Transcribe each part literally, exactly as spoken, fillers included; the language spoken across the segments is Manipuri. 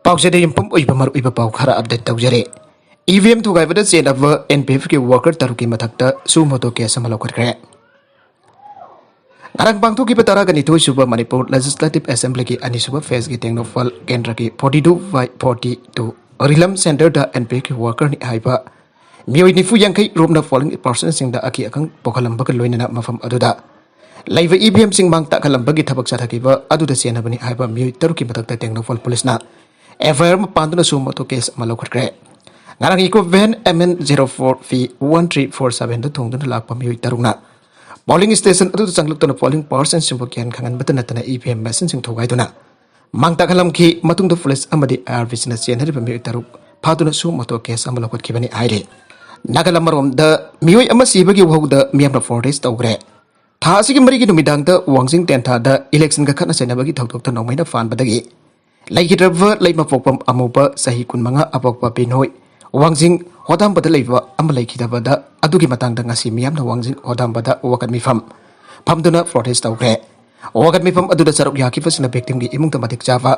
ꯄꯥꯎꯆꯦꯗ ꯌꯨꯝꯐꯝ ꯑꯣꯏꯕ ꯃꯔꯨꯑꯣꯏꯕ ꯄꯥꯎ ꯈꯔ ꯑꯞꯗꯦꯠ ꯇꯧꯖꯔꯤ꯫ ꯏ ꯚꯤ ꯑꯦꯝ ꯊꯨꯒꯥꯏꯕꯗ ꯆꯦꯟꯅꯕ ꯑꯦꯟ ꯄꯤ ꯑꯦꯐꯀꯤ ꯋꯥꯀꯔ ꯇꯔꯨꯛꯀꯤ ꯃꯊꯛꯇ ꯁꯨ ꯃꯣꯇꯣ ꯀꯦꯁ ꯑꯃ ꯂꯧꯈꯠꯈ꯭ꯔꯦ꯫ ꯉꯔꯥꯡ ꯄꯥꯡꯊꯣꯛꯈꯤꯕ ꯇꯔꯥꯒ ꯅꯤꯊꯣꯏ ꯁꯨꯕ ꯃꯅꯤꯄꯨꯔ ꯂꯦꯖꯤꯁꯂꯦꯇꯤꯚ ꯑꯦꯁꯦꯝꯕ꯭ꯂꯤꯒꯤ ꯑꯅꯤꯁꯨꯕ ꯐꯦꯁꯀꯤ ꯇꯦꯡꯅꯧꯄꯜ ꯀꯦꯟꯗ꯭ꯔꯒꯤ forty two by forty two ꯔꯤꯂꯝ ꯁꯦꯟꯇꯔꯗ ꯑꯦꯟ ꯄꯤ ꯑꯦꯐꯀꯤ ꯋꯥꯀꯔꯅꯤ ꯍꯥꯏꯕ ꯃꯤꯑꯣꯏ ꯅꯤꯐꯨ ꯌꯥꯡꯈꯩ ꯔꯣꯝꯅ ꯄꯣꯂꯤꯡ ꯄꯥꯔꯁꯟꯁꯤꯡꯗ ꯑꯀꯤ ꯑꯈꯪ ꯄꯣꯛꯍꯜꯂꯝꯕꯒ ꯂꯣꯏꯅꯅ ꯃꯐꯝ ꯑꯗꯨꯗ ꯂꯩꯕ ꯏ ꯚꯤ ꯑꯦꯝꯁꯤꯡ ꯃꯥꯡ ꯇꯥꯛꯍꯜꯂꯝꯕꯒꯤ ꯊꯕꯛ ꯆꯠꯊꯈꯤꯕ ꯑꯗꯨꯗ ꯆꯦꯟꯅꯕꯅꯤ ꯍꯥꯏꯕ ꯃꯤꯑꯣꯏ ꯇꯔꯨꯛꯀꯤ ꯃꯊꯛꯇ ꯇꯦꯡꯅꯧꯄꯜ ꯄꯨꯂꯤꯁꯅ ꯑꯦꯐ ꯑꯥꯏ ꯑꯥꯔ ꯑꯃ ꯄꯥꯟꯗꯨꯅ ꯁꯨ ꯃꯣꯇꯣ ꯀꯦꯁ ꯑꯃ ꯂꯧꯈꯠꯈ꯭ꯔꯦ꯫ ꯉꯔꯥꯡ ꯏꯀꯣ van M N zero four P one three four ꯁꯚꯦꯟꯗ ꯊꯣꯡꯗꯨꯅ ꯂꯥꯛꯄ ꯃꯤꯑꯣꯏ ꯇꯔꯨꯛꯅ ꯄꯣꯂꯤꯡ ꯁ꯭ꯇꯦꯁꯟ ꯑꯗꯨꯗ ꯆꯪꯂꯛꯇꯨꯅ ꯄꯣꯂꯤꯡ ꯄꯥꯔꯁꯟꯁꯤꯡꯕꯨ ꯒ꯭ꯌꯥꯟ ꯈꯪꯍꯟꯕꯇ ꯅꯠꯇꯅ ꯏ ꯚꯤ ꯑꯦꯝ ꯃꯦꯁꯤꯟꯁꯤꯡ ꯊꯨꯒꯥꯏꯗꯨꯅ ꯃꯥꯡ ꯇꯥꯛꯍꯜꯂꯝꯈꯤ꯫ ꯃꯇꯨꯡꯗ ꯄꯨꯂꯤꯁ ꯑꯃꯗꯤ ꯑꯥꯏ ꯑꯥꯔ ꯕꯤ ꯁꯤꯅ ꯆꯦꯟꯅꯔꯤꯕ ꯃꯤꯑꯣꯏ ꯇꯔꯨꯛ ꯐꯥꯗꯨꯅ ꯁꯨ ꯃꯣꯇꯣ ꯀꯦꯁ ꯑꯃ ꯂꯧꯈꯠꯈꯤꯕꯅꯤ ꯍꯥꯏꯔꯤ꯫ ꯅꯥꯒꯥꯂꯝ ꯑꯃꯔꯣꯝꯗ ꯃꯤꯑꯣꯏ ꯑꯃ ꯁꯤꯕꯒꯤ ꯋꯥꯍꯧꯗ ꯃꯤꯌꯥꯝꯅ ꯄ꯭ꯔꯣꯇꯦꯁ ꯇꯧꯈ꯭ꯔꯦ꯫ ꯊꯥ ꯑꯁꯤꯒꯤ ꯃꯔꯤꯒꯤ ꯅꯨꯃꯤꯗꯥꯡꯗ ꯋꯥꯡꯖꯤꯡ ꯇꯦꯟꯊꯥꯗ ꯏꯂꯦꯛꯁꯟꯒ ꯈꯠꯅ ꯆꯩꯅꯕꯒꯤ ꯊꯧꯗꯣꯛꯇ ꯅꯣꯡꯃꯩꯅ ꯐꯥꯟꯕꯗꯒꯤ ꯂꯩꯈꯤꯗ꯭ꯔꯕ ꯂꯩꯃꯄꯣꯛꯄꯝ ꯑꯃꯨꯕ ꯆꯍꯤ ꯀꯨꯟꯃꯉꯥ ꯑꯄꯣꯛꯄ ꯕꯤꯅꯣꯏ ꯋꯥꯡꯖꯤꯡ ꯍꯣꯗꯥꯝꯕꯗ ꯂꯩꯕ ꯑꯃ ꯂꯩꯈꯤꯗꯕꯗ ꯑꯗꯨꯒꯤ ꯃꯇꯥꯡꯗ ꯉꯁꯤ ꯃꯤꯌꯥꯝꯅ ꯋꯥꯡꯖꯤꯡ ꯍꯣꯗꯥꯝꯕꯗ ꯋꯥꯀꯠ ꯃꯤꯐꯝ ꯐꯝꯗꯨꯅ ꯄ꯭ꯔꯣꯇꯦꯁ ꯇꯧꯈ꯭ꯔꯦ꯫ ꯋꯥꯀꯠ ꯃꯤꯐꯝ ꯑꯗꯨꯗ ꯁꯔꯨꯛ ꯌꯥꯈꯤꯕꯁꯤꯡꯅ ꯚꯤꯛꯇꯤꯝꯒꯤ ꯏꯃꯨꯡꯗ ꯃꯇꯤꯛ ꯆꯥꯕ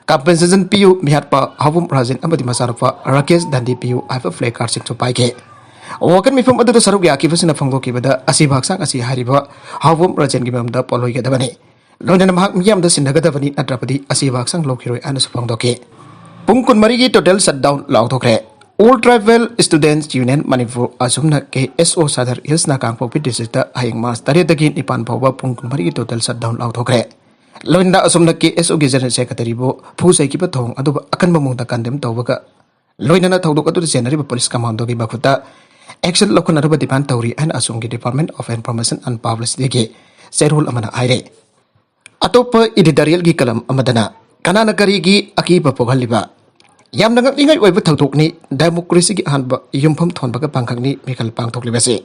ꯀꯝꯄꯦꯟꯁꯦꯁꯟ ꯄꯤꯌꯨ, ꯃꯤꯍꯥꯠꯄ ꯍꯥꯎꯕꯝ ꯔꯥꯖꯦꯟ ꯑꯃꯗꯤ ꯃꯆꯥꯅꯨꯄꯥ ꯔꯥꯀꯦꯁ ꯗꯟꯗꯤ ꯄꯤꯌꯨ ꯍꯥꯏꯕ ꯄ꯭ꯂꯦ ꯀꯥꯔꯗꯁꯤꯡꯁꯨ ꯄꯥꯏꯈꯤ꯫ ꯋꯥꯀꯠ ꯃꯤꯐꯝ ꯑꯗꯨꯗ ꯁꯔꯨꯛ ꯌꯥꯈꯤꯕꯁꯤꯡꯅ ꯐꯣꯡꯗꯣꯛꯈꯤꯕꯗ ꯑꯁꯤꯕ ꯍꯛꯆꯥꯡ ꯑꯁꯤ ꯍꯥꯏꯔꯤꯕ ꯍꯥꯎꯕꯝ ꯔꯥꯖꯦꯟꯒꯤ ꯃꯌꯨꯝꯗ ꯄꯣꯠꯂꯣꯏꯒꯗꯕꯅꯤ꯫ ꯂꯣꯏꯅꯅ ꯃꯍꯥꯛ ꯃꯤꯌꯥꯝꯗ ꯁꯤꯟꯅꯒꯗꯕꯅꯤ, ꯅꯠꯇ꯭ꯔꯕꯗꯤ ꯑꯁꯤꯕ ꯍꯛꯆꯥꯡ ꯂꯧꯈꯤꯔꯣꯏ ꯍꯥꯏꯅꯁꯨ ꯐꯣꯡꯗꯣꯛꯈꯤ꯫ ꯄꯨꯡ ꯀꯨꯟꯃꯔꯤꯒꯤ ꯇꯣꯇꯦꯜ ꯁꯠꯗꯥꯎꯟ ꯂꯥꯎꯊꯣꯛꯈ꯭ꯔꯦ꯫ All tribal students union Manipur, ꯑꯁꯨꯝꯅ ꯀꯦ ꯑꯦꯁ ꯑꯣ ꯁꯥꯗꯔ ꯍꯤꯜꯁꯅ ꯀꯥꯡꯄꯣꯛꯄꯤ ꯗꯤꯁꯇ꯭ꯔꯤꯛꯇ ꯍꯌꯦꯡ ꯃꯥꯔꯆ ꯇꯔꯦꯠꯇꯒꯤ ꯅꯤꯄꯥꯟ ꯐꯥꯎꯕ ꯄꯨꯡ ꯀꯨꯟꯃꯔꯤꯒꯤ ꯇꯣꯇꯦꯜ ꯁꯠꯗꯥꯎꯟ ꯂꯥꯎꯊꯣꯛꯈ꯭ꯔꯦ꯫ ꯂꯣꯏꯅꯅ ꯑꯁꯨꯝꯅ ꯀꯦ ꯑꯦꯁ ꯑꯣꯒꯤ ꯖꯦꯅꯔꯦꯜ ꯁꯦꯀ꯭ꯔꯦꯇꯔꯤꯕꯨ ꯐꯨ ꯆꯩꯈꯤꯕ ꯊꯧꯑꯣꯡ ꯑꯗꯨꯕꯨ ꯑꯀꯟꯕ ꯃꯑꯣꯡꯗ ꯀꯟꯗꯦꯝ ꯇꯧꯕꯒ ꯂꯣꯏꯅꯅ ꯊꯧꯗꯣꯛ ꯑꯗꯨꯗ ꯆꯦꯟꯅꯔꯤꯕ ꯄꯨꯂꯤꯁ ꯀꯃꯥꯟꯗꯣꯒꯤ ꯃꯈꯨꯠꯇ ꯑꯦꯛꯁꯟ ꯂꯧꯈꯠꯅꯅꯕ ꯗꯤꯃꯥꯟ ꯇꯧꯔꯤ ꯍꯥꯏꯅ ꯑꯁꯣꯝꯒꯤ Department of Information and Publicityꯒꯤ ꯆꯦꯔꯣꯜ ꯑꯃꯅ ꯍꯥꯏꯔꯤ꯫ ꯑꯇꯣꯞꯄ ꯏꯗꯤꯇꯣꯔꯤꯌꯦꯜꯒꯤ ꯀꯂꯝ ꯑꯃꯗꯅ, ꯀꯅꯥꯅ ꯀꯔꯤꯒꯤ ꯑꯀꯤꯕ ꯄꯣꯛꯍꯜꯂꯤꯕ? ꯌꯥꯝꯅ ꯉꯛꯅꯤꯡꯉꯥꯏ ꯑꯣꯏꯕ ꯊꯧꯗꯣꯛꯅꯤ꯫ ꯗꯦꯃꯣꯀ꯭ꯔꯦꯁꯤꯒꯤ ꯑꯍꯥꯟꯕ ꯌꯨꯝꯐꯝ ꯊꯣꯟꯕꯒ ꯄꯥꯡꯈꯛꯅꯤ ꯃꯤꯈꯜ ꯄꯥꯡꯊꯣꯛꯂꯤꯕꯁꯤ꯫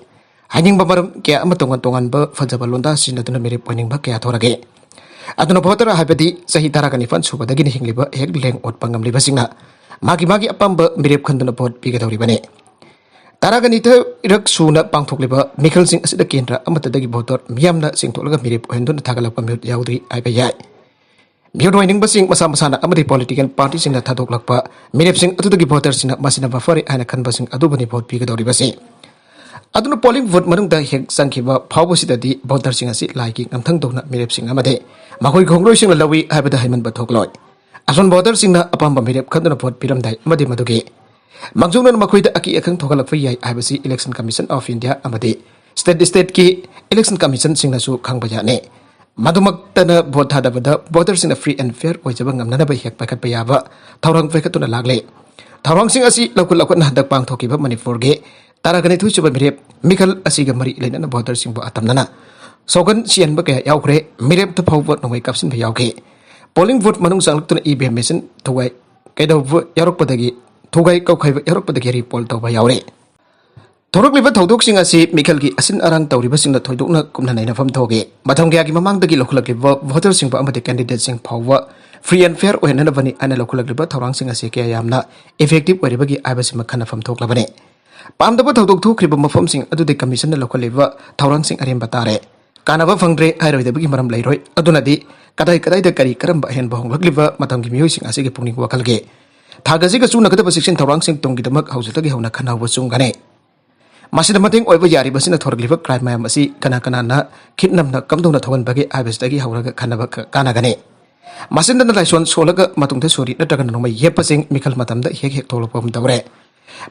ꯍꯥꯏꯅꯤꯡꯕ ꯃꯔꯝ ꯀꯌꯥ ꯑꯃ ꯇꯣꯉꯥꯟ ꯇꯣꯉꯥꯟꯕ ꯐꯖꯕ ꯂꯣꯟꯗꯥ ꯁꯤꯖꯤꯟꯅꯗꯨꯅ ꯃꯤꯔꯦꯞ ꯑꯣꯏꯅꯤꯡꯕ ꯀꯌꯥ ꯊꯣꯔꯛꯏ꯫ ꯑꯗꯨꯅ ꯚꯣꯇꯔ ꯍꯥꯏꯕꯗꯤ ꯆꯍꯤ ꯇꯔꯥꯒ ꯅꯤꯄꯥꯟ ꯁꯨꯕꯗꯒꯤꯅ ꯍꯤꯡꯂꯤꯕ ꯍꯦꯛ ꯂꯦꯡ ꯑꯣꯠꯄ ꯉꯝꯂꯤꯕꯁꯤꯡꯅ ꯃꯥꯒꯤ ꯃꯥꯒꯤ ꯑꯄꯥꯝꯕ ꯃꯤꯔꯦꯞ ꯈꯟꯗꯨꯅ ꯚꯣꯠ ꯄꯤꯒꯗꯧꯔꯤꯕꯅꯤ꯫ ꯇꯔꯥꯒ ꯅꯤꯊꯣꯏꯔꯛ ꯁꯨꯅ ꯄꯥꯡꯊꯣꯛꯂꯤꯕ ꯃꯤꯈꯜꯁꯤꯡ ꯑꯁꯤꯗ ꯀꯦꯟꯗ꯭ꯔ ꯑꯃꯠꯇꯗꯒꯤ ꯚꯣꯇꯔ ꯃꯤꯌꯥꯝꯅ ꯆꯤꯡꯊꯣꯛꯂꯒ ꯃꯤꯔꯦꯞ ꯑꯣꯏꯍꯟꯗꯨꯅ ꯊꯥꯒꯠꯂꯛꯄ ꯃꯤꯍꯨꯠ ꯌꯥꯎꯗ꯭ꯔꯤ ꯍꯥꯏꯕ ꯌꯥꯏ꯫ ꯃꯤꯍꯨꯠ ꯑꯣꯏꯅꯤꯡꯕꯁꯤꯡ ꯃꯁꯥ ꯃꯁꯥꯅ ꯑꯃꯗꯤ political partyꯁꯤꯡꯅ ꯊꯥꯗꯣꯛꯂꯛꯄ ꯃꯤꯔꯦꯞꯁꯤꯡ ꯑꯗꯨꯗꯒꯤ voterꯁꯤꯡꯅ ꯃꯁꯤꯅ ꯃꯐꯔꯦ ꯍꯥꯏꯅ ꯈꯟꯕꯁꯤꯡ ꯑꯗꯨꯕꯨꯅꯤ vote ꯄꯤꯒꯗꯧꯔꯤꯕꯁꯤ꯫ ꯑꯗꯨꯅ polling booth ꯃꯅꯨꯡꯗ ꯍꯦꯛ ꯆꯪꯈꯤꯕ ꯐꯥꯎꯕꯁꯤꯗꯗꯤ voterꯁꯤꯡ ꯑꯁꯤ ꯂꯥꯏꯒꯤ ꯉꯝꯊꯪꯗꯧꯅ ꯃꯤꯔꯦꯞꯁꯤꯡ ꯑꯃꯗꯤ ꯃꯈꯣꯏꯒꯤ ꯈꯣꯡꯂꯣꯏꯁꯤꯡꯅ ꯂꯧꯏ ꯍꯥꯏꯕꯗ ꯍꯥꯏꯃꯟꯕ ꯊꯣꯛꯂꯣꯏ꯫ ꯑꯁꯣꯟ voterꯁꯤꯡꯅ ꯑꯄꯥꯝꯕ ꯃꯤꯔꯦꯞ ꯈꯟꯗꯨꯅ vote ꯄꯤꯔꯝꯗꯥꯏ ꯑꯃꯗꯤ ꯃꯗꯨꯒꯤ ꯃꯥꯡꯖꯧꯅꯅ ꯃꯈꯣꯏꯗ ꯑꯀꯤ ꯑꯈꯪ ꯊꯣꯛꯍꯜꯂꯛꯄ ꯌꯥꯏ ꯍꯥꯏꯕꯁꯤ Election Commission of India ꯑꯃꯗꯤ state stateꯀꯤ election commissionꯁꯤꯡꯅꯁꯨ ꯈꯪꯕ ꯌꯥꯅꯤ꯫ ꯃꯗꯨꯃꯛꯇꯅ vote ꯊꯥꯗꯕꯗ voterꯁꯤꯡꯅ free and fair ꯑꯣꯏꯖꯕ ꯉꯝꯅꯅꯕ ꯍꯦꯛ ꯄꯥꯏꯈꯠꯄ ꯌꯥꯕ ꯊꯧꯔꯥꯡ ꯄꯥꯏꯈꯠꯇꯨꯅ ꯂꯥꯛꯂꯤ꯫ ꯊꯧꯔꯥꯡꯁꯤꯡ ꯑꯁꯤ ꯂꯧꯈꯠ ꯂꯧꯈꯠꯅ ꯍꯟꯗꯛ ꯄꯥꯡꯊꯣꯛꯈꯤꯕ ꯃꯅꯤꯄꯨꯔꯒꯤ ꯇꯔꯥꯒ ꯅꯤꯊꯣꯏ ꯁꯨꯕ ꯃꯤꯔꯦꯞ ꯃꯤꯈꯜ ꯑꯁꯤꯒ ꯃꯔꯤ ꯂꯩꯅꯅ voterꯁꯤꯡꯕꯨ ꯑꯇꯝꯅꯅ ꯁꯣꯛꯍꯟ ꯁꯤꯍꯟꯕ ꯀꯌꯥ ꯌꯥꯎꯈ꯭ꯔꯦ꯫ ꯃꯤꯔꯦꯞꯇ ꯐꯥꯎꯕ ꯅꯣꯡꯃꯩ ꯀꯥꯞꯁꯤꯟꯕ ꯌꯥꯎꯈꯤ꯫ Polling booth ꯃꯅꯨꯡ ꯆꯪꯂꯛꯇꯨꯅ ꯏ ꯚꯤ ꯑꯦꯝ ꯃꯦꯆꯤꯟ ꯊꯨꯒꯥꯏ ꯀꯩꯗꯧꯕ ꯌꯥꯎꯔꯛꯄꯗꯒꯤ, ꯊꯨꯒꯥꯏ ꯀꯧꯈꯥꯏꯕ ꯌꯥꯎꯔꯛꯄꯗꯒꯤ recall ꯇꯧꯕ ꯌꯥꯎꯔꯦ꯫ ꯊꯣꯔꯛꯂꯤꯕ ꯊꯧꯗꯣꯛꯁꯤꯡ ꯑꯁꯤ ꯃꯤꯈꯜꯒꯤ ꯑꯁꯤꯟ ꯑꯔꯥꯡ ꯇꯧꯔꯤꯕꯁꯤꯡꯅ ꯊꯣꯏꯗꯣꯛꯅ ꯀꯨꯞꯅ ꯅꯩꯅꯐꯝ ꯊꯣꯛꯏ꯫ ꯃꯇꯝ ꯀꯌꯥꯒꯤ ꯃꯃꯥꯡꯗꯒꯤ ꯂꯧꯈꯠꯂꯛꯂꯤꯕ voterꯁꯤꯡꯕꯨ ꯑꯃꯗꯤ candidateꯁꯤꯡ ꯐꯥꯎꯕ free and fair ꯑꯣꯏꯍꯟꯅꯕꯅꯤ ꯍꯥꯏꯅ ꯂꯧꯈꯠꯂꯛꯂꯤꯕ ꯊꯧꯔꯥꯡꯁꯤꯡ ꯑꯁꯤ ꯀꯌꯥ ꯌꯥꯝꯅ effective ꯑꯣꯏꯔꯤꯕꯒꯦ ꯍꯥꯏꯕꯁꯤꯃ ꯈꯟꯅꯐꯝ ꯊꯣꯛꯂꯕꯅꯤ꯫ ꯄꯥꯝꯗꯕ ꯊꯧꯗꯣꯛ ꯊꯣꯛꯈ꯭ꯔꯤꯕ ꯃꯐꯝꯁꯤꯡ ꯑꯗꯨꯗꯤ commissionꯅ ꯂꯧꯈꯠꯂꯤꯕ ꯊꯧꯔꯥꯡꯁꯤꯡ ꯑꯔꯦꯝꯕ ꯇꯥꯔꯦ꯫ ꯀꯥꯟꯅꯕ ꯐꯪꯗ꯭ꯔꯦ ꯍꯥꯏꯔꯣꯏꯗꯕꯒꯤ ꯃꯔꯝ ꯂꯩꯔꯣꯏ꯫ ꯑꯗꯨꯅꯗꯤ ꯀꯗꯥꯏ ꯀꯗꯥꯏꯗ ꯀꯔꯤ ꯀꯔꯝꯕ ꯑꯍꯦꯟꯕ ꯍꯣꯡꯂꯛꯂꯤꯕ ꯃꯇꯝꯒꯤ ꯃꯤꯑꯣꯏꯁꯤꯡ ꯑꯁꯤꯒꯤ ꯄꯨꯛꯅꯤꯡ ꯋꯥꯈꯜꯒꯦ? ꯊꯥꯛ ꯑꯁꯤꯒ ꯆꯨꯅꯒꯗꯕ ꯆꯦꯛꯁꯤꯟ ꯊꯧꯔꯥꯡꯁꯤꯡ ꯇꯨꯡꯒꯤꯗꯃꯛ ꯍꯧꯖꯤꯛꯇꯒꯤ ꯍꯧꯅ ꯈꯟꯅꯍꯧꯕ ꯆꯨꯝꯒꯅꯤ꯫ ꯃꯁꯤꯗ ꯃꯇꯦꯡ ꯑꯣꯏꯕ ꯌꯥꯔꯤꯕꯁꯤꯅ ꯊꯣꯔꯛꯂꯤꯕ crime ꯃꯌꯥꯝ ꯑꯁꯤ ꯀꯅꯥ ꯀꯅꯥꯅ ꯈꯤꯠ ꯅꯝꯅ ꯀꯝꯗꯧꯅ ꯊꯧꯒꯟꯕꯒꯦ ꯍꯥꯏꯕꯁꯤꯗꯒꯤ ꯍꯧꯔꯒ ꯈꯟꯅꯕ ꯀ-, ꯀꯥꯟꯅꯒꯅꯤ꯫ ꯃꯆꯤꯟꯗꯅ ꯂꯥꯏꯁꯣꯟ ꯁꯣꯜꯂꯒ ꯃꯇꯨꯡꯗ ꯁꯣꯔꯤ ꯅꯠꯇ꯭ꯔꯒꯅ ꯅꯣꯡꯃꯩ ꯌꯦꯞꯄꯁꯤꯡ ꯃꯤꯈꯜ ꯃꯇꯝꯗ ꯍꯦꯛ ꯍꯦꯛ ꯊꯣꯛꯂꯛꯄꯒꯨꯝ ꯇꯧꯔꯦ꯫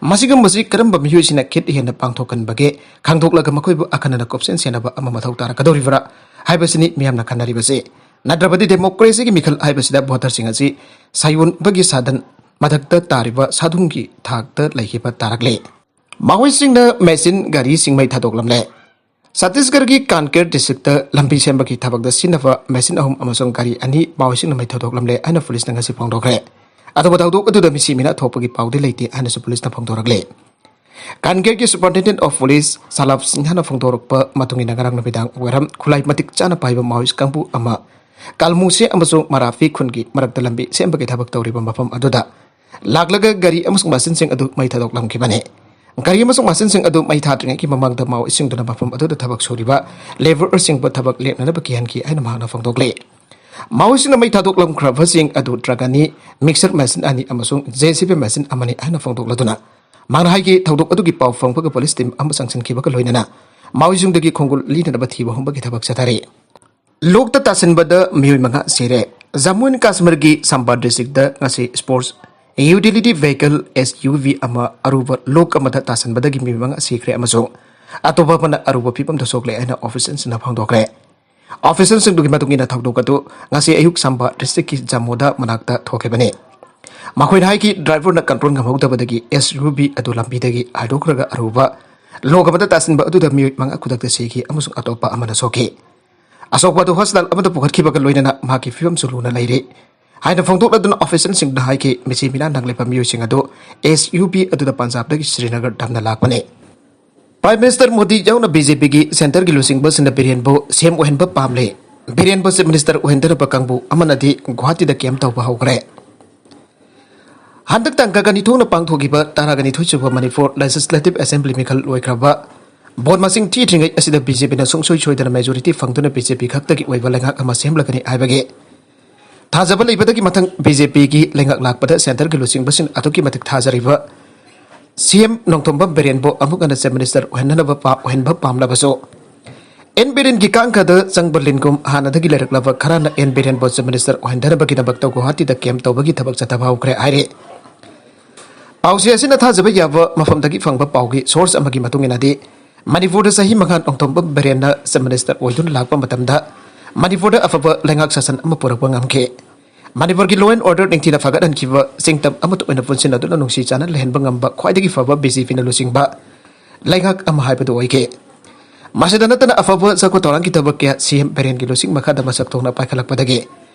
ꯃꯁꯤꯒꯨꯝꯕꯁꯤ ꯀꯔꯝꯕ ꯃꯤꯑꯣꯏꯁꯤꯅ ꯈꯤꯠ ꯍꯦꯟꯅ ꯄꯥꯡꯊꯣꯛꯀꯟꯕꯒꯦ ꯈꯪꯗꯣꯛꯂꯒ ꯃꯈꯣꯏꯕꯨ ꯑꯈꯟꯅꯅ ꯀꯨꯞꯁꯦꯟ ꯁꯦꯟꯅꯕ ꯑꯃ ꯃꯊꯧ ꯇꯥꯔꯛꯀꯗꯧꯔꯤꯕ꯭ꯔꯥ ꯍꯥꯏꯕꯁꯤꯅꯤ ꯃꯤꯌꯥꯝꯅ ꯈꯟꯅꯔꯤꯕꯁꯤ꯫ ꯅꯠꯇ꯭ꯔꯕꯗꯤ democracyꯒꯤ ꯃꯤꯈꯜ ꯍꯥꯏꯕꯁꯤꯗ voterꯁꯤꯡ ꯑꯁꯤ ꯁꯥꯌꯣꯟꯕꯒꯤ ꯁꯥꯗꯟ ꯃꯊꯛꯇ ꯇꯥꯔꯤꯕ ꯁꯥꯗꯨꯡꯒꯤ ꯊꯥꯛꯇ ꯂꯩꯈꯤꯕ ꯇꯥꯔꯛꯂꯤ꯫ ꯃꯈꯣꯏꯁꯤꯡꯅ ꯃꯦꯆꯤꯟ ꯒꯥꯔꯤꯁꯤꯡ ꯃꯩ ꯊꯥꯗꯣꯛꯂꯝꯂꯦ꯫ ꯆꯇꯤꯁꯒꯔꯒꯤ ꯀꯥꯟꯀꯦꯔ districtꯇ ꯂꯝꯕꯤ ꯁꯦꯝꯕꯒꯤ ꯊꯕꯛꯇ ꯁꯤꯖꯤꯟꯅꯕ ꯃꯦꯆꯤꯟ ꯑꯍꯨꯝ ꯑꯃꯁꯨꯡ ꯒꯥꯔꯤ ꯑꯅꯤ ꯃꯥꯑꯣꯏꯁꯤꯡꯅ ꯃꯩ ꯊꯥꯗꯣꯛꯂꯝꯂꯦ ꯍꯥꯏꯅ ꯄꯨꯂꯤꯁꯅ ꯉꯁꯤ ꯐꯣꯡꯗꯣꯛꯈ꯭ꯔꯦ꯫ ꯑꯗꯨꯕꯨ ꯊꯧꯗꯣꯛ ꯑꯗꯨꯗ ꯃꯤꯁꯤ ꯃꯤꯅꯥ ꯊꯣꯛꯄꯒꯤ ꯄꯥꯎꯗꯤ ꯂꯩꯇꯦ ꯍꯥꯏꯅꯁꯨ ꯄꯨꯂꯤꯁꯅ ꯐꯣꯡꯗꯣꯔꯛꯂꯤ꯫ ꯀꯥꯟꯀꯦꯔꯒꯤ Superintendent of Police ꯁꯂꯥꯞ ꯁꯤꯡꯍꯅ ꯐꯣꯡꯗꯣꯔꯛꯄ ꯃꯇꯨꯡ ꯏꯟꯅ ꯉꯔꯥꯡ ꯅꯨꯃꯤꯗꯥꯡ ꯋꯥꯏꯔꯝ ꯈꯨꯠꯂꯥꯏ ꯃꯇꯤꯛ ꯆꯥꯅ ꯄꯥꯏꯕ ꯃꯥꯑꯣꯏꯁ ꯀꯥꯡꯕꯨ ꯑꯃ ꯀꯥꯜꯃꯨꯁꯦ ꯑꯃꯁꯨꯡ ꯃꯔꯥꯐꯤ ꯈꯨꯟꯒꯤ ꯃꯔꯛꯇ ꯂꯝꯕꯤ ꯁꯦꯝꯕꯒꯤ ꯊꯕꯛ ꯇꯧꯔꯤꯕ ꯃꯐꯝ ꯑꯗꯨꯗ ꯂꯥꯛꯂꯒ ꯒꯥꯔꯤ ꯑꯃꯁꯨꯡ ꯃꯦꯆꯤꯟꯁꯤꯡ ꯑꯗꯨ ꯃꯩ ꯊꯥꯗꯣꯛꯂꯝꯈꯤꯕꯅꯤ꯫ ꯒꯥꯔꯤ ꯑꯃꯁꯨꯡ ꯃꯦꯆꯤꯟꯁꯤꯡ ꯑꯗꯨ ꯃꯩ ꯊꯥꯗ꯭ꯔꯤꯉꯩꯒꯤ ꯃꯃꯥꯡꯗ ꯃꯥꯑꯣꯏꯁꯤꯡꯗꯨꯅ ꯃꯐꯝ ꯑꯗꯨꯗ ꯊꯕꯛ ꯁꯨꯔꯤꯕ labourꯁꯤꯡꯕꯨ ꯊꯕꯛ ꯂꯦꯞꯅꯅꯕ ꯀꯤꯍꯟꯈꯤ ꯍꯥꯏꯅ ꯃꯍꯥꯛꯅ ꯐꯣꯡꯗꯣꯛꯂꯤ꯫ ꯃꯥꯑꯣꯏꯁꯤꯡꯅ ꯃꯩ ꯊꯥꯗꯣꯛꯂꯝꯈ꯭ꯔꯕꯁꯤꯡ ꯑꯗꯨ ꯇ꯭ꯔꯛ ꯑꯅꯤ, ꯃꯤꯛꯁꯔ ꯃꯦꯁꯤꯟ ꯑꯅꯤ ꯑꯃꯁꯨꯡ ꯖꯦ ꯁꯤ ꯕꯤ ꯃꯦꯁꯤꯟ ꯑꯃꯅꯤ ꯍꯥꯏꯅ ꯐꯣꯡꯗꯣꯛꯂꯗꯨꯅ ꯃꯥꯅ ꯍꯥꯏꯈꯤ, ꯊꯧꯗꯣꯛ ꯑꯗꯨꯒꯤ ꯄꯥꯎ ꯐꯪꯕꯒ ꯄꯨꯂꯤꯁ ꯇꯤꯝ ꯑꯃ ꯆꯪꯁꯤꯟꯈꯤꯕꯒ ꯂꯣꯏꯅꯅ ꯃꯥꯑꯣꯏꯁꯤꯡꯗꯒꯤ ꯈꯣꯡꯒꯨꯜ ꯂꯤꯅꯅꯕ ꯊꯤꯕ ꯍꯨꯝꯕꯒꯤ ꯊꯕꯛ ꯆꯠꯊꯔꯤ꯫ ꯂꯣꯛꯇ ꯇꯥꯁꯤꯟꯕꯗ ꯃꯤꯑꯣꯏ ꯃꯉꯥ ꯁꯤꯔꯦ꯫ ꯖꯝꯃꯨ ꯑꯦꯟ ꯀꯥꯁꯃꯤꯔꯒꯤ ꯁꯥꯝꯕꯥ ꯗꯤꯁꯇ꯭ꯔꯤꯛꯇ ꯉꯁꯤ sports utility vehicle, S U V, ꯑꯃ ꯑꯔꯨꯕ ꯂꯣꯛ ꯑꯃꯗ ꯇꯥꯁꯤꯟꯕꯗꯒꯤ ꯃꯤꯑꯣꯏ ꯃꯉꯥ ꯁꯤꯈ꯭ꯔꯦ ꯑꯃꯁꯨꯡ ꯑꯇꯣꯞꯄ ꯑꯃꯅ ꯑꯔꯨꯕ ꯐꯤꯕꯝꯗ ꯁꯣꯛꯂꯦ ꯍꯥꯏꯅ ꯑꯣꯐꯤꯁꯤꯌꯦꯜꯁꯤꯡꯅ ꯐꯣꯡꯗꯣꯛꯈ꯭ꯔꯦ꯫ ꯑꯣꯐꯤꯁꯤꯌꯦꯜꯁꯤꯡꯗꯨꯒꯤ ꯃꯇꯨꯡ ꯏꯟꯅ ꯊꯧꯗꯣꯛ ꯑꯗꯨ ꯉꯁꯤ ꯑꯌꯨꯛ ꯁꯥꯝꯕꯥ ꯗꯤꯁꯇ꯭ꯔꯤꯛꯀꯤ ꯖꯃꯣꯗꯥ ꯃꯅꯥꯛꯇ ꯊꯣꯛꯈꯤꯕꯅꯤ꯫ ꯃꯈꯣꯏꯅ ꯍꯥꯏꯈꯤ, ꯗ꯭ꯔꯥꯏꯚꯔꯅ ꯀꯟꯇ꯭ꯔꯣꯜ ꯉꯝꯍꯧꯗꯕꯗꯒꯤ ꯑꯦꯁ ꯌꯨ ꯚꯤ ꯑꯗꯨ ꯂꯝꯕꯤꯗꯒꯤ ꯍꯥꯏꯗꯣꯛꯈ꯭ꯔꯒ ꯑꯔꯨꯕ ꯂꯣꯛ ꯑꯃꯗ ꯇꯥꯁꯤꯟꯕ ꯑꯗꯨꯗ ꯃꯤꯑꯣꯏ ꯃꯉꯥ ꯈꯨꯗꯛꯇ ꯁꯤꯈꯤ ꯑꯃꯁꯨꯡ ꯑꯇꯣꯞꯄ ꯑꯃꯅ ꯁꯣꯛꯈꯤ꯫ ꯑꯁꯣꯛꯄ ꯑꯗꯨ ꯍꯣꯁꯄꯤꯇꯥꯜ ꯑꯃꯗ ꯄꯨꯈꯠꯈꯤꯕꯒ ꯂꯣꯏꯅꯅ ꯃꯍꯥꯛꯀꯤ ꯐꯤꯕꯝꯁꯨ ꯂꯨꯅ ꯂꯩꯔꯤ ꯍꯥꯏꯅ ꯐꯣꯡꯗꯣꯛꯂꯗꯨꯅ ꯑꯣꯐꯤꯁꯤꯌꯦꯜꯁꯤꯡꯅ ꯍꯥꯏꯈꯤ, ꯃꯤꯁꯤ ꯃꯤꯅꯥ ꯅꯪꯂꯤꯕ ꯃꯤꯑꯣꯏꯁꯤꯡ ꯑꯗꯨ ꯑꯦꯁ ꯌꯨ ꯚꯤ ꯑꯗꯨꯗ ꯄꯟꯖꯥꯕꯇꯒꯤ ꯁ꯭ꯔꯤꯅꯒꯔ ꯇꯝꯅ ꯂꯥꯛꯄꯅꯤ꯫ ꯄ꯭ꯔꯥꯏꯝ ꯃꯤꯅꯤꯁꯇꯔ ꯃꯣꯗꯤ ꯌꯥꯎꯅ ꯕꯤ ꯖꯦ ꯄꯤꯒꯤ ꯁꯦꯟꯇꯔꯒꯤ ꯂꯨꯆꯤꯡꯕꯁꯤꯡꯅ ꯕꯤꯔꯦꯟꯕꯨ ꯁꯤ ꯑꯦꯝ ꯑꯣꯏꯍꯟꯕ ꯄꯥꯝꯂꯦ꯫ ꯕꯤꯔꯦꯟꯕꯨ ꯆꯤꯐ ꯃꯤꯅꯤꯁꯇꯔ ꯑꯣꯏꯍꯟꯗꯅꯕ ꯀꯥꯡꯕꯨ ꯑꯃꯅꯗꯤ ꯒꯨꯋꯥꯍꯥꯇꯤꯗ ꯀꯦꯝ ꯇꯧꯕ ꯍꯧꯈ꯭ꯔꯦ꯫ ꯍꯟꯗꯛ ꯇꯥꯡ ꯀꯨꯟꯅꯤꯊꯣꯏꯅ ꯄꯥꯡꯊꯣꯛꯈꯤꯕ ꯇꯔꯥꯒ ꯅꯤꯊꯣꯏ ꯁꯨꯕ ꯃꯅꯤꯄꯨꯔ ꯂꯦꯖꯤꯁꯂꯦꯇꯤꯚ ꯑꯦꯁꯦꯝꯕ꯭ꯂꯤ ꯃꯤꯈꯜ ꯂꯣꯏꯈ꯭ꯔꯕ ꯚꯣꯠ ꯃꯁꯤꯡ ꯊꯤꯗ꯭ꯔꯤꯉꯩ ꯑꯁꯤꯗ ꯕꯤ ꯖꯦ ꯄꯤꯅ ꯁꯨꯡꯁꯣꯏ ꯁꯣꯏꯗꯅ ꯃꯦꯖꯣꯔꯤꯇꯤ ꯐꯪꯗꯨꯅ ꯕꯤ ꯖꯦ ꯄꯤ ꯈꯛꯇꯒꯤ ꯑꯣꯏꯕ ꯂꯩꯉꯥꯛ ꯑꯃ ꯁꯦꯝꯂꯒꯅꯤ ꯍꯥꯏꯕꯒꯤ ꯊꯥꯖꯕ ꯂꯩꯕꯗꯒꯤ ꯃꯊꯪ ꯕꯤ ꯖꯦ ꯄꯤꯒꯤ ꯂꯩꯉꯥꯛ ꯂꯥꯛꯄꯗ ꯁꯦꯟꯇꯔꯒꯤ ꯂꯨꯆꯤꯡꯕꯁꯤꯡ ꯑꯗꯨꯛꯀꯤ ꯃꯇꯤꯛ ꯊꯥꯖꯔꯤꯕ ꯁꯤ ꯑꯦꯝ ꯅꯣꯡꯊꯣꯝꯕꯝ ꯕꯤꯔꯦꯟꯕꯨ ꯑꯃꯨꯛ ꯍꯟꯅ ꯆꯤꯐ ꯃꯤꯅꯤꯁꯇꯔ ꯑꯣꯏꯍꯟꯅꯕ ꯄꯥ-, ꯑꯣꯏꯍꯟꯕ ꯄꯥꯝꯂꯕꯁꯨ, ꯑꯦꯟ ꯕꯤꯔꯦꯟꯒꯤ ꯀꯥꯡꯈꯗ ꯆꯪꯕ ꯂꯤꯟꯒꯨꯝ ꯍꯥꯟꯅꯗꯒꯤ ꯂꯩꯔꯛꯂꯕ ꯈꯔꯅ ꯑꯦꯟ ꯕꯤꯔꯦꯟꯕꯨ ꯆꯤꯐ ꯃꯤꯅꯤꯁꯇꯔ ꯑꯣꯏꯍꯟꯗꯅꯕꯒꯤꯗꯃꯛꯇ ꯒꯨꯋꯥꯍꯥꯇꯤꯗ ꯀꯦꯝ ꯇꯧꯕꯒꯤ ꯊꯕꯛ ꯆꯠꯊꯕ ꯍꯧꯈ꯭ꯔꯦ ꯍꯥꯏꯔꯤ꯫ ꯄꯥꯎꯆꯦ ꯑꯁꯤꯅ ꯊꯥꯖꯕ ꯌꯥꯕ ꯃꯐꯝꯗꯒꯤ ꯐꯪꯕ ꯄꯥꯎꯒꯤ ꯁꯣꯔꯁ ꯑꯃꯒꯤ ꯃꯇꯨꯡ ꯏꯟꯅꯗꯤ, ꯃꯅꯤꯄꯨꯔꯗ ꯆꯍꯤ ꯃꯉꯥ ꯅꯣꯡꯊꯣꯝꯕꯝ ꯕꯤꯔꯦꯟꯅ ꯆꯤꯐ ꯃꯤꯅꯤꯁꯇꯔ ꯑꯣꯏꯗꯨꯅ ꯂꯥꯛꯄ ꯃꯇꯝꯗ ꯃꯅꯤꯄꯨꯔꯗ ꯑꯐꯕ ꯂꯩꯉꯥꯛ ꯁꯥꯁꯟ ꯑꯃ ꯄꯨꯔꯛꯄ ꯉꯝꯈꯤ꯫ ꯃꯅꯤꯄꯨꯔꯒꯤ ꯂꯣ ꯑꯦꯟ ꯑꯣꯔꯗꯔ ꯅꯤꯡꯊꯤꯅ ꯐꯒꯠꯍꯟꯈꯤꯕ, ꯆꯤꯡꯇꯝ ꯑꯃꯠꯇ ꯑꯣꯏꯅ ꯄꯨꯟꯁꯤꯟꯅꯗꯨꯅ ꯅꯨꯡꯁꯤ ꯆꯥꯟꯅ ꯂꯩꯍꯟꯕ ꯉꯝꯕ ꯈ꯭ꯋꯥꯏꯗꯒꯤ ꯐꯕ ꯕꯤ ꯖꯦ ꯄꯤꯅ ꯂꯨꯆꯤꯡꯕ ꯂꯩꯉꯥꯛ ꯑꯃ ꯍꯥꯏꯕꯗꯨ ꯑꯣꯏꯈꯤ꯫ ꯃꯁꯤꯗ ꯅꯠꯇꯅ ꯑꯐꯕ ꯆꯥꯎꯈꯠ ꯊꯧꯔꯥꯡꯒꯤ ꯊꯕꯛ ꯀꯌꯥ ꯁꯤ ꯑꯦꯝ ꯕꯤꯔꯦꯟꯒꯤ ꯂꯨꯆꯤꯡ ꯃꯈꯥꯗ ꯃꯁꯛ ꯊꯣꯛꯅ ꯄꯥꯏꯈꯠꯂꯛꯄꯗꯒꯤ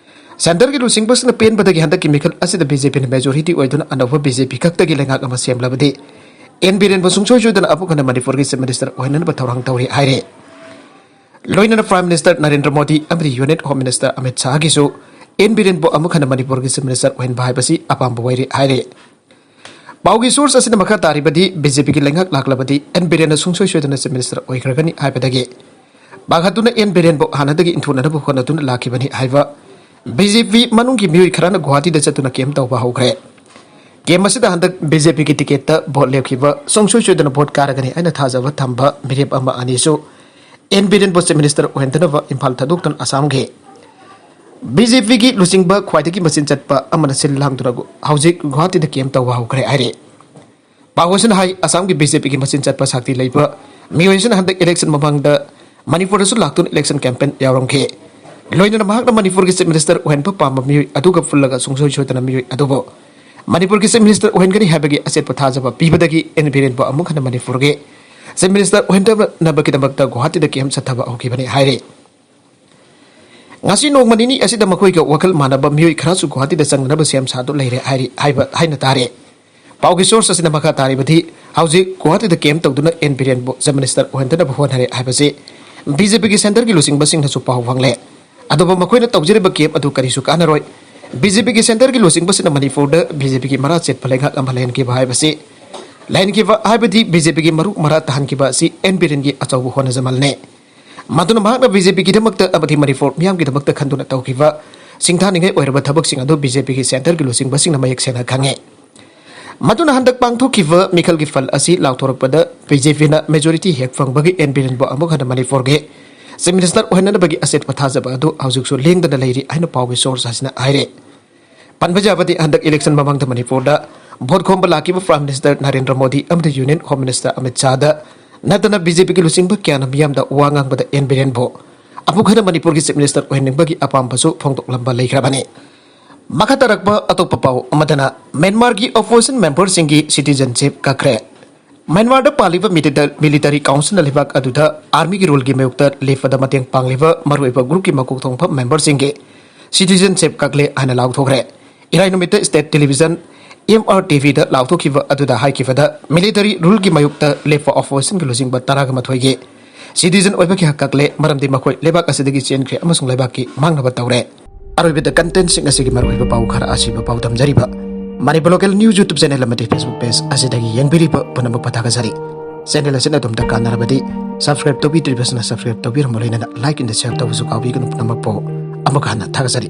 ꯁꯦꯟꯇꯔꯒꯤ ꯂꯨꯆꯤꯡꯕꯁꯤꯡꯅ ꯄꯦꯟꯕꯗꯒꯤ ꯍꯟꯗꯛꯀꯤ ꯃꯤꯈꯜ ꯑꯁꯤꯗ ꯕꯤ ꯖꯦ ꯄꯤꯅ ꯃꯦꯖꯣꯔꯤꯇꯤ ꯑꯣꯏꯗꯨꯅ ꯑꯅꯧꯕ ꯕꯤ ꯖꯦ ꯄꯤ ꯈꯛꯇꯒꯤ ꯂꯩꯉꯥꯛ ꯑꯃ ꯁꯦꯝꯂꯕꯗꯤ ꯑꯦꯟ ꯕꯤꯔꯦꯟꯕꯨ ꯁꯨꯡꯁꯣꯏ ꯁꯣꯏꯗꯅ ꯑꯃꯨꯛ ꯍꯟꯅ ꯃꯅꯤꯄꯨꯔꯒꯤ ꯆꯤꯐ ꯃꯤꯅꯤꯁꯇꯔ ꯑꯣꯏꯍꯟꯅꯕ ꯊꯧꯔꯥꯡ ꯇꯧꯔꯤ ꯍꯥꯏꯔꯤ꯫ ꯂꯣꯏꯅꯅ ꯄ꯭ꯔꯥꯏꯝ ꯃꯤꯅꯤꯁꯇꯔ ꯅꯔꯦꯟꯗ꯭ꯔ ꯃꯣꯗꯤ ꯑꯃꯗꯤ ꯌꯨꯅꯤꯌꯟ ꯍꯣꯝ ꯃꯤꯅꯤꯁꯇꯔ ꯑꯃꯤꯠ ꯁꯥꯍꯒꯤꯁꯨ ꯑꯦꯟ ꯕꯤꯔꯦꯟꯕꯨ ꯑꯃꯨꯛ ꯍꯟꯅ ꯃꯅꯤꯄꯨꯔꯒꯤ ꯆꯤꯐ ꯃꯤꯅꯤꯁꯇꯔ ꯑꯣꯏꯍꯟꯕ ꯍꯥꯏꯕꯁꯤ ꯑꯄꯥꯝꯕ ꯑꯣꯏꯔꯤ ꯍꯥꯏꯔꯤ꯫ ꯄꯥꯎꯒꯤ ꯁꯣꯔꯁ ꯑꯁꯤꯅ ꯃꯈꯥ ꯇꯥꯔꯤꯕꯗꯤ, ꯕꯤ ꯖꯦ ꯄꯤꯒꯤ ꯂꯩꯉꯥꯛ ꯂꯥꯛꯂꯕꯗꯤ ꯑꯦꯟ ꯕꯤꯔꯦꯟꯅ ꯁꯨꯡꯁꯣꯏ ꯁꯣꯏꯗꯅ ꯆꯤꯐ ꯃꯤꯅꯤꯁꯇꯔ ꯑꯣꯏꯈ꯭ꯔꯒꯅꯤ ꯍꯥꯏꯕꯗꯒꯤ ꯄꯥꯈꯠꯇꯨꯅ ꯑꯦꯟ ꯕꯤꯔꯦꯟꯕꯨ ꯍꯥꯟꯅꯗꯒꯤ ꯏꯟꯊꯣꯛꯅꯅꯕ ꯍꯣꯠꯅꯗꯨꯅ ꯂꯥꯛꯈꯤꯕꯅꯤ ꯍꯥꯏꯕ ꯕꯤ ꯖꯦ ꯄꯤ ꯃꯅꯨꯡꯒꯤ ꯃꯤꯑꯣꯏ ꯈꯔꯅ ꯒꯨꯋꯥꯍꯥꯇꯤꯗ ꯆꯠꯇꯨꯅ ꯀꯦꯝ ꯇꯧꯕ ꯍꯧꯈ꯭ꯔꯦ꯫ ꯀꯦꯝ ꯑꯁꯤꯗ ꯍꯟꯗꯛ ꯕꯤ ꯖꯦ ꯄꯤꯒꯤ ꯇꯤꯀꯦꯠꯇ ꯚꯣꯠ ꯂꯦꯞꯈꯤꯕ ꯁꯨꯡꯁꯣꯏ ꯁꯣꯏꯗꯅ ꯚꯣꯠ ꯀꯥꯔꯒꯅꯤ ꯍꯥꯏꯅ ꯊꯥꯖꯕ ꯊꯝꯕ ꯃꯤꯔꯦꯞ ꯑꯃ ꯑꯅꯤꯁꯨ ꯑꯦꯟ ꯕꯤꯔꯦꯟꯕꯨ ꯆꯤꯐ ꯃꯤꯅꯤꯁꯇꯔ ꯑꯣꯏꯍꯟꯗꯅꯕ ꯏꯝꯐꯥꯜ ꯊꯥꯗꯣꯛꯇꯨꯅ ꯑꯁꯥꯝꯒꯤ ꯕꯤ ꯖꯦ ꯄꯤꯒꯤ ꯂꯨꯆꯤꯡꯕ ꯈ꯭ꯋꯥꯏꯗꯒꯤ ꯃꯆꯤꯟ ꯆꯠꯄ ꯑꯃꯅ ꯁꯤꯜ ꯂꯥꯡꯗꯨꯅ ꯍꯧꯖꯤꯛ ꯒꯨꯋꯥꯍꯥꯇꯤꯗ ꯀꯦꯝ ꯇꯧꯕ ꯍꯧꯈ꯭ꯔꯦ ꯍꯥꯏꯔꯤ꯫ ꯄꯥꯎ ꯑꯁꯤꯅ ꯍꯥꯏ, ꯑꯁꯥꯝꯒꯤ ꯕꯤ ꯖꯦ ꯄꯤꯒꯤ ꯃꯆꯤꯟ ꯆꯠꯄ ꯁꯛꯇꯤ ꯂꯩꯕ ꯃꯤꯑꯣꯏ ꯑꯁꯤꯅ ꯍꯟꯗꯛ ꯏꯂꯦꯛꯁꯟ ꯃꯃꯥꯡꯗ ꯃꯅꯤꯄꯨꯔꯗꯁꯨ ꯂꯥꯛꯇꯨꯅ ꯏꯂꯦꯛꯁꯟ ꯀꯦꯝꯄꯦꯟ ꯌꯥꯎꯔꯝꯈꯤ꯫ ꯂꯣꯏꯅꯅ ꯃꯍꯥꯛꯅ ꯃꯅꯤꯄꯨꯔꯒꯤ ꯆꯤꯐ ꯃꯤꯅꯤꯁꯇꯔ ꯑꯣꯏꯍꯟꯕ ꯄꯥꯝꯕ ꯃꯤꯑꯣꯏ ꯑꯗꯨꯒ ꯄꯨꯜꯂꯒ ꯁꯨꯡꯁꯣꯏ ꯁꯣꯏꯗꯅ ꯃꯤꯑꯣꯏ ꯑꯗꯨꯕꯨ ꯃꯅꯤꯄꯨꯔꯒꯤ ꯆꯤꯐ ꯃꯤꯅꯤꯁꯇꯔ ꯑꯣꯏꯍꯟꯒꯅꯤ ꯍꯥꯏꯕꯒꯤ ꯑꯆꯦꯠꯄ ꯊꯥꯖꯕ ꯄꯤꯕꯗꯒꯤ ꯑꯦꯟ ꯕꯤꯔꯦꯟꯕꯨ ꯑꯃꯨꯛ ꯍꯟꯅ ꯃꯅꯤꯄꯨꯔꯒꯤ ꯆꯤꯐ ꯃꯤꯅꯤꯁꯇꯔ ꯑꯣꯏꯍꯟꯗꯅꯕꯒꯤꯗꯃꯛꯇ ꯒꯨꯋꯥꯍꯥꯇꯤꯗ ꯀꯦꯝ ꯆꯠꯊꯕ ꯍꯧꯈꯤꯕꯅꯤ ꯍꯥꯏꯔꯤ꯫ ꯉꯁꯤ ꯅꯣꯡꯃ ꯅꯤꯅꯤ ꯑꯁꯤꯗ ꯃꯈꯣꯏꯒ ꯋꯥꯈꯜ ꯃꯥꯟꯅꯕ ꯃꯤꯑꯣꯏ ꯈꯔꯁꯨ ꯒꯨꯋꯥꯍꯥꯇꯤꯗ ꯆꯪꯅꯅꯕ ꯁꯦꯝ ꯁꯥꯗꯨ ꯂꯩꯔꯦ ꯍꯥꯏꯔꯤ ꯍꯥꯏꯕ ꯍꯥꯏꯅ ꯇꯥꯔꯦ꯫ ꯄꯥꯎꯒꯤ ꯁꯣꯔꯁ ꯑꯁꯤꯅ ꯃꯈꯥ ꯇꯥꯔꯤꯕꯗꯤ, ꯍꯧꯖꯤꯛ ꯒꯨꯋꯥꯍꯥꯇꯤꯗ ꯀꯦꯝ ꯇꯧꯗꯨꯅ ꯑꯦꯟ ꯕꯤꯔꯦꯟꯕꯨ ꯆꯤꯐ ꯃꯤꯅꯤꯁꯇꯔ ꯑꯣꯏꯍꯟꯗꯅꯕ ꯍꯣꯠꯅꯔꯦ ꯍꯥꯏꯕꯁꯤ ꯕꯤ ꯖꯦ ꯄꯤꯒꯤ ꯁꯦꯟꯇꯔꯒꯤ ꯂꯨꯆꯤꯡꯕꯁꯤꯡꯅꯁꯨ ꯄꯥꯎ ꯐꯪꯂꯦ꯫ ꯑꯗꯨꯕꯨ ꯃꯈꯣꯏꯅ ꯇꯧꯖꯔꯤꯕ ꯀꯦꯝ ꯑꯗꯨ ꯀꯔꯤꯁꯨ ꯀꯥꯟꯅꯔꯣꯏ꯫ ꯕꯤ ꯖꯦ ꯄꯤꯒꯤ ꯁꯦꯟꯇꯔꯒꯤ ꯂꯨꯆꯤꯡꯕꯁꯤꯅ ꯃꯅꯤꯄꯨꯔꯗ ꯕꯤ ꯖꯦ ꯄꯤꯒꯤ ꯃꯔꯥ ꯆꯦꯠꯄ ꯂꯩꯉꯥꯛ ꯑꯃ ꯂꯩꯍꯟꯈꯤꯕ ꯍꯥꯏꯕꯁꯤ, ꯂꯩꯍꯟꯈꯤꯕ ꯍꯥꯏꯕꯗꯤ ꯕꯤ ꯖꯦ ꯄꯤꯒꯤ ꯃꯔꯨ ꯃꯔꯥ ꯇꯥꯍꯟꯈꯤꯕ ꯑꯁꯤ ꯑꯦꯟ ꯕꯤꯔꯦꯟꯒꯤ ꯑꯆꯧꯕ ꯍꯣꯠꯅꯖꯃꯜꯅꯤ꯫ ꯃꯗꯨꯅ ꯃꯍꯥꯛꯅ ꯕꯤ ꯖꯦ ꯄꯤꯒꯤꯗꯃꯛꯇ ꯑꯃꯗꯤ ꯃꯅꯤꯄꯨꯔ ꯃꯤꯌꯥꯝꯒꯤꯗꯃꯛꯇ ꯈꯟꯗꯨꯅ ꯇꯧꯈꯤꯕ ꯁꯤꯡꯊꯥꯅꯤꯡꯉꯥꯏ ꯑꯣꯏꯔꯕ ꯊꯕꯛꯁꯤꯡ ꯑꯗꯨ ꯕꯤ ꯖꯦ ꯄꯤꯒꯤ ꯁꯦꯟꯇꯔꯒꯤ ꯂꯨꯆꯤꯡꯕꯁꯤꯡꯅ ꯃꯌꯦꯛ ꯁꯦꯡꯅ ꯈꯪꯉꯤ꯫ ꯃꯗꯨꯅ ꯍꯟꯗꯛ ꯄꯥꯡꯊꯣꯛꯈꯤꯕ ꯃꯤꯈꯜꯒꯤ ꯐꯜ ꯑꯁꯤ ꯂꯥꯎꯊꯣꯔꯛꯄꯗ ꯕꯤ ꯖꯦ ꯄꯤꯅ ꯃꯦꯖꯣꯔꯤꯇꯤ ꯍꯦꯛ ꯐꯪꯕꯒꯤ ꯑꯦꯟ ꯕꯤꯔꯦꯟꯕꯨ ꯑꯃꯨꯛ ꯍꯟꯅ ꯃꯅꯤꯄꯨꯔꯒꯤ ꯆꯤꯐ ꯃꯤꯅꯤꯁꯇꯔ ꯑꯣꯏꯍꯟꯅꯕꯒꯤ ꯑꯆꯦꯠꯄ ꯊꯥꯖꯕ ꯑꯗꯨ ꯍꯧꯖꯤꯛꯁꯨ ꯂꯦꯡꯗꯅ ꯂꯩꯔꯤ ꯍꯥꯏꯅ ꯄꯥꯎꯒꯤ ꯁꯣꯔꯁ ꯑꯁꯤꯅ ꯍꯥꯏꯔꯦ꯫ ꯄꯟꯕ ꯌꯥꯕꯗꯤ, ꯍꯟꯗꯛ ꯏꯂꯦꯛꯁꯟ ꯃꯃꯥꯡꯗ ꯃꯅꯤꯄꯨꯔꯗ ꯚꯣꯠ ꯈꯣꯝꯕ ꯂꯥꯛꯈꯤꯕ ꯄ꯭ꯔꯥꯏꯝ ꯃꯤꯅꯤꯁꯇꯔ ꯅꯔꯦꯟꯗ꯭ꯔ ꯃꯣꯗꯤ ꯑꯃꯗꯤ ꯌꯨꯅꯤꯌꯟ ꯍꯣꯝ ꯃꯤꯅꯤꯁꯇꯔ ꯑꯃꯤꯠ ꯁꯥꯍꯗ ꯅꯠꯇꯅ ꯕꯤ ꯖꯦ ꯄꯤꯒꯤ ꯂꯨꯆꯤꯡꯕ ꯀꯌꯥꯅ ꯃꯤꯌꯥꯝꯗ ꯋꯥ ꯉꯥꯡꯕꯗ ꯑꯦꯟ ꯕꯤꯔꯦꯟꯕꯨ ꯑꯃꯨꯛ ꯍꯟꯅ ꯃꯅꯤꯄꯨꯔꯒꯤ ꯆꯤꯐ ꯃꯤꯅꯤꯁꯇꯔ ꯑꯣꯏꯍꯟꯅꯤꯡꯕꯒꯤ ꯑꯄꯥꯝꯕꯁꯨ ꯐꯣꯡꯗꯣꯛꯂꯝꯕ ꯂꯩꯈ꯭ꯔꯕꯅꯤ꯫ ꯃꯈꯥ ꯇꯥꯔꯛꯄ ꯑꯇꯣꯞꯄ ꯄꯥꯎ ꯑꯃꯗꯅ, ꯃ꯭ꯌꯥꯟꯃꯥꯔꯒꯤ ꯑꯣꯄꯣꯖꯤꯁꯟ ꯃꯦꯝꯕꯔꯁꯤꯡꯒꯤ ꯁꯤꯇꯤꯖꯟꯁꯤꯞ ꯀꯛꯈ꯭ꯔꯦ꯫ ꯃ꯭ꯌꯥꯟꯃꯥꯔꯗ ꯄꯥꯜꯂꯤꯕ ꯃꯤꯂꯤꯇꯔ-, ꯃꯤꯂꯤꯇꯔꯤ ꯀꯥꯎꯟꯁꯤꯜꯅ ꯂꯩꯕꯥꯛ ꯑꯗꯨꯗ ꯑꯥꯔꯃꯤꯒꯤ ꯔꯨꯜꯒꯤ ꯃꯥꯌꯣꯛꯇ ꯂꯦꯞꯄꯗ ꯃꯇꯦꯡ ꯄꯥꯡꯂꯤꯕ ꯃꯔꯨꯑꯣꯏꯕ ꯒ꯭ꯔꯨꯞꯀꯤ ꯃꯀꯣꯛ ꯊꯣꯡꯕ ꯃꯦꯝꯕꯔꯁꯤꯡꯒꯤ ꯁꯤꯇꯤꯖꯟꯁꯤꯞ ꯀꯛꯂꯦ ꯍꯥꯏꯅ ꯂꯥꯎꯊꯣꯛꯈ꯭ꯔꯦ꯫ ꯏꯔꯥꯏ ꯅꯨꯃꯤꯠꯇ state television M R T ꯚꯤꯗ ꯂꯥꯎꯊꯣꯛꯈꯤꯕ ꯑꯗꯨꯗ ꯍꯥꯏꯈꯤꯕꯗ, ꯃꯤꯂꯤꯇꯔꯤ ꯔꯨꯜꯒꯤ ꯃꯥꯌꯣꯛꯇ ꯂꯦꯞꯄ ꯑꯣꯄꯣꯖꯤꯁꯟꯒꯤ ꯂꯨꯆꯤꯡꯕ ꯇꯔꯥꯒ ꯃꯥꯊꯣꯏꯒꯤ ꯁꯤꯇꯤꯖꯟ ꯑꯣꯏꯕꯒꯤ ꯍꯛ ꯀꯛꯂꯦ, ꯃꯔꯝꯗꯤ ꯃꯈꯣꯏ ꯂꯩꯕꯥꯛ ꯑꯁꯤꯗꯒꯤ ꯆꯦꯟꯈ꯭ꯔꯦ ꯑꯃꯁꯨꯡ ꯂꯩꯕꯥꯛꯀꯤ ꯃꯥꯡꯅꯕ ꯇꯧꯔꯦ꯫ ꯑꯔꯣꯏꯕꯗ ꯀꯟꯇꯦꯟꯁꯤꯡ ꯑꯁꯤꯒꯤ ꯃꯔꯨꯑꯣꯏꯕ ꯄꯥꯎ ꯈꯔ ꯑꯁꯤꯕ ꯄꯥꯎ ꯇꯝꯖꯔꯤꯕ Manipur local news YouTube channel ꯑꯃꯗꯤ Facebook ꯄꯦꯖ ꯑꯁꯤꯗꯒꯤ ꯌꯦꯡꯕꯤꯔꯤꯕ ꯄꯨꯝꯅꯃꯛꯄꯨ ꯊꯥꯒꯠꯆꯔꯤ꯫ ꯆꯦꯅꯦꯜ ꯑꯁꯤꯅ ꯑꯗꯣꯝꯗ ꯀꯥꯟꯅꯔꯕꯗꯤ ꯁꯕꯁꯀ꯭ꯔꯥꯏꯕ ꯇꯧꯕꯤꯗ꯭ꯔꯤꯕꯁꯤꯅ ꯁꯕꯁꯀ꯭ꯔꯥꯏꯕ ꯇꯧꯕꯤꯔꯝꯃꯨ, ꯂꯣꯏꯅꯅ ꯂꯥꯏꯛ ꯑꯦꯟ ꯁꯦꯌꯔ ꯇꯧꯕꯁꯨ ꯀꯥꯎꯕꯤꯒꯅꯨ꯫ ꯄꯨꯝꯅꯃꯛꯄꯨ ꯑꯃꯨꯛ ꯍꯟꯅ ꯊꯥꯒꯠꯆꯔꯤ꯫